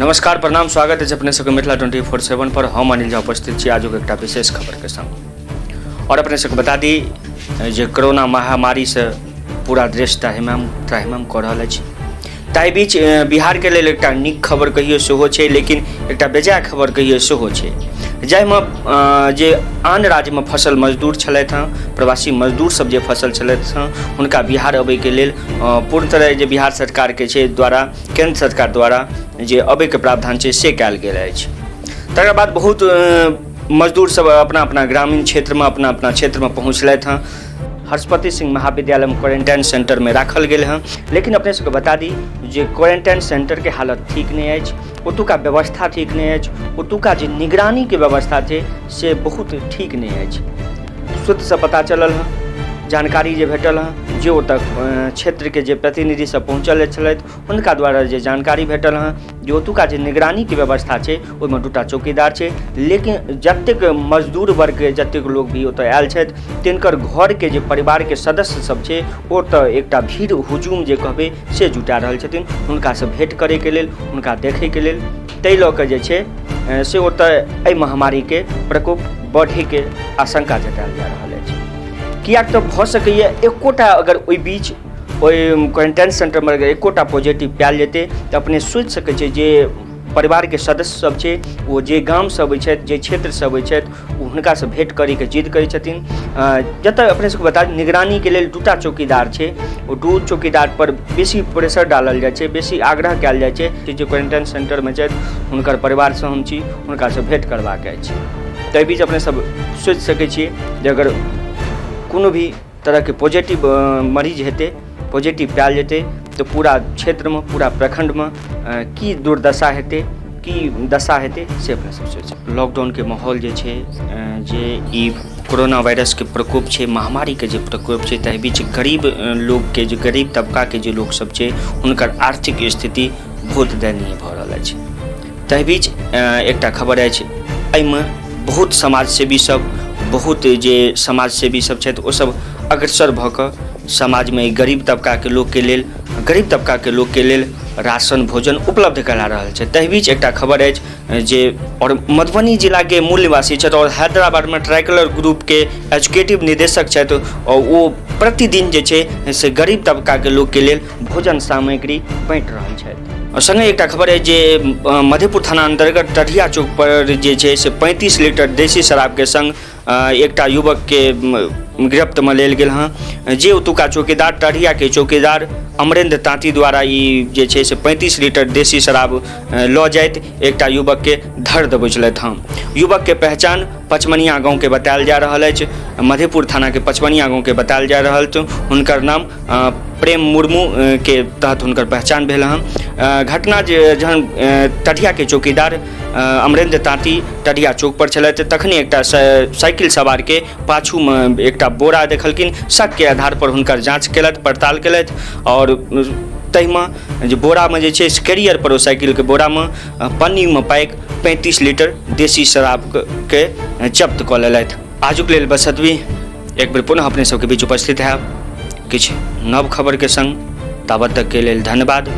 नमस्कार, प्रणाम, स्वागत अछि अपने सबके मिथिला 24/7 पर। हम अनिल झा उपस्थित छी आजुक एकटा विशेष खबरके संग। और अपने सबके बता दी जे कोरोना महामारीसँ पूरा देश त्राहिमाम त्राहिमाम कऽ रहल अछि। ताहि बीच बिहारके लेल एकटा नीक खबर कहियो सेहो छै, लेकिन एकटा बेजाय खबर कहियो सेहो छै, जाहिमे जे आन राज्यमे फसल मजदूर छलथि हँ, प्रवासी मजदूर सब जे फसल छलथि हँ, हुनका बिहार अबैके लेल पूर्ण तरह जे बिहार सरकारके छै द्वारा, केन्द्र सरकार द्वारा जे अबैके प्रावधान छै से कयल गेल अछि। तकर बाद बहुत मजदूर सब अपना अपना ग्रामीण क्षेत्रमे, अपना अपना क्षेत्रमे पहुँचलथि हँ। हर्षपति सिंह महाविद्यालयमे क्वारेंटाइन सेंटरमे राखल गेल हँ, लेकिन अपने सबके बता दी जे क्वारेंटाइन सेंटरके हालत ठीक नहि अछि, ओतुका व्यवस्था ठीक नहि अछि, ओतुका जे निगरानीके व्यवस्था छै से बहुत ठीक नहि अछि। सूत्रसँ पता चलल हँ, जानकारी जे भेटल हँ, जे ओतऽ क्षेत्रके जे प्रतिनिधि सब पहुँचल छलथि हुनका द्वारा जे जानकारी भेटल हँ जे ओतुका जे निगरानीके व्यवस्था छै ओहिमे दूटा चौकीदार छै, लेकिन जतेक मजदूर वर्गके जतेक लोक भी ओतऽ आयल छथि तिनकर घरके जे परिवारके सदस्य सब छै ओतऽ एकटा भीड़ हुजूम जे कहबै से जुटा रहल छथिन हुनकासँ भेँट करैके लेल, हुनका देखैके लेल। ताहि लऽ कऽ जे छै से ओतऽ एहि महामारीके प्रकोप बढ़ैके आशंका जतायल जा रहल अछि। किएक तऽ भऽ सकैए एकोटा अगर ओहि बीच ओहि क्वारेंटाइन सेंटरमे अगर एकोटा पॉजिटिव पायल जेतै तऽ अपने सोचि सकै छियै जे परिवारके सदस्य सब छै ओ जे गामसँ अबै छथि, जे क्षेत्रसँ अबै छथि, ओ हुनकासँ भेँट करैके जिद करै छथिन। जतऽ अपने सबके बता दी निगरानीके लेल दूटा चौकीदार छै, ओ दू चौकीदारपर बेसी प्रेशर डालल जाइ छै, बेसी आग्रह कयल जाइ छै जे क्वारेंटाइन सेंटरमे छथि हुनकर परिवारसँ हम छी, हुनकासँ भेँट करबाक अछि। ताहि बीच अपने सब सोचि सकै छियै जे अगर कोनो भी तरहके पॉजिटिव मरीज हेतै, पॉजिटिव पायल जेतै तऽ पूरा क्षेत्रमे, पूरा प्रखण्डमे की दुर्दशा हेतै, की दशा हेतै से अपने सब सोचि। लॉकडाउनके माहौल जे छै, जे ई कोरोना वायरसके प्रकोप छै, महामारीके जे प्रकोप छै, ताहि बीच गरीब लोकके, जे गरीब तबकाके जे लोकसब छै हुनकर आर्थिक स्थिति बहुत दयनीय भऽ रहल अछि। ताहि बीच एकटा खबर अछि, एहिमे बहुत समाजसेवी सब, बहुत जे समाजसेवी सब छथि ओसब अग्रसर भऽ कऽ समाजमे गरीब तबकाके लोकके लेल, गरीब तबकाके लोकके लेल राशन भोजन उपलब्ध करा रहल छथि। ताहि बीच एकटा खबर अछि जे आओर मधुबनी जिलाके मूल निवासी छथि आओर हैदराबादमे ट्राइकलर ग्रुपके एजुकेटिव निदेशक छथि, आओर ओ प्रतिदिन जे छै से गरीब तबकाके लोकके लेल भोजन सामग्री बाँटि रहल छथि। आओर सङ्गे एकटा खबर अछि जे मधेपुर थाना अन्तर्गत टढ़िया चौक पर जे छै से 35 लीटर देशी शराबके सङ्ग एकटा युवकके गिरफ्तमे लेल गेल हँ, जे ओतुका चौकीदार, टढ़ियाके चौकीदार अमरेंद्र ताँती द्वारा ई जे छै से 35 लीटर देशी शराब लऽ जाइत एकटा युवकके धर दबोचलथि हँ। युवकके पहचान पचमनिया गाँवके बतायल जा रहल अछि, मधेपुर थानाके पचमनिया गाँवके बतायल जा रहल अछि। हुनकर नाम प्रेम मुर्मू के तहत हुनकर पहचान भेल हँ। घटना जे जहन टढ़ियाके चौकीदार अमरेंद्र ताँती टढ़िया चौक पर छलथि तखने एकटा साइकिल सवारके पाछूमे एकटा बोरा देखलखिन। शकके आधार पर हुनकर जाँच केलथि, पड़ताल केलथि आओर ताहिमे जे बोरामे जे छै कैरियर पर ओ साइकिलके बोरामे पन्नीमे पैक 35 लीटर देशी शराबके जब्त कऽ लेलथि। आजुक लेल बस एतबी। एक बेर पुनः अपने सबके बीच उपस्थित हैब किछु नव खबरके संग। ताबत तकके लेल धन्यवाद।